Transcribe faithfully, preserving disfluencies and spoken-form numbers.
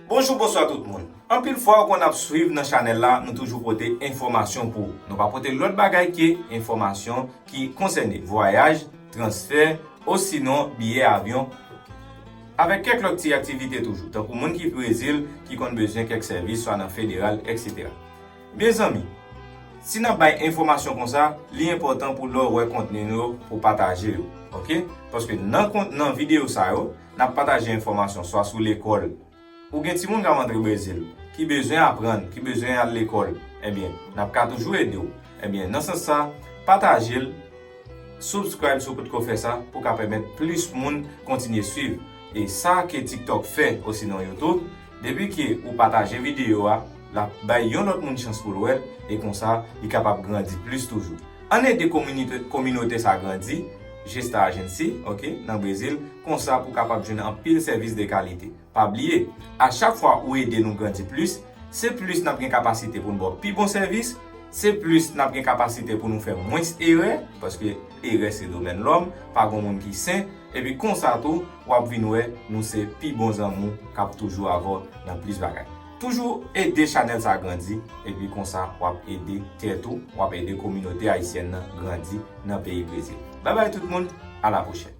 Bonjou, bonswa tout moun. Anpil fwa ou konn ap swiv nan chanèl la, nou toujou pote enfòmasyon pou ou. Nou pa pote lòt bagay ke enfòmasyon ki konsène vwayaj, transfè, osinon biyè avyon, avèk kèk lòt ti aktivite toujou, tankou moun ki Brezil, ki konn bezwen kèk sèvis, swa nan federal, et cetera. Mezanmi, si n ap bay enfòmasyon konsa, li enpòtan pou lè w wè kontni nou yo, pou pataje yo, oke? Paske nan kont-, nan videyo sa yo, n ap pataje enfòmasyon swa sou lekòl, ou gen timoun k ap antre Brezil, ki bezwen aprann, ki bezwen al lekòl, ebyen, n ap ka toujou ede w. Ebyen, nan sans sa, pataje l, subscribe si w potko fè sa, pou ka pèmèt plis moun kontinye swiv. E sa ke TikTok fè, osinon YouTube, depi ke ou pataje videyo a, l ap bay yon lòt moun chans pou l wè l, e konsa, li kapab grandi plis toujou. Ann ede kominote, kominote sa grandi, Gesta Agency, oke, nan Brezil, konsa pou kapab jwenn anpil sèvis de kalite. Pa bliye, a chak fwa ou ede nou grandi plis, se plis n ap gen kapasite pou n ba w pi bon sèvis, se plis n ap gen kapasite pou nou fè mwens erè, paske erè se domèn lòm, pa gen moun ki sen, epi konsa tou, w ap vin wè nou se pi bon zanmi w k ap toujou avè w nan plis bagay. Toujou ede chanèl sa grandi, epi konsa w ap ede tèt ou, w ap ede kominote ayisyèn nan grandi nan peyi Brezil. Babay tout moun, a la pwochèn.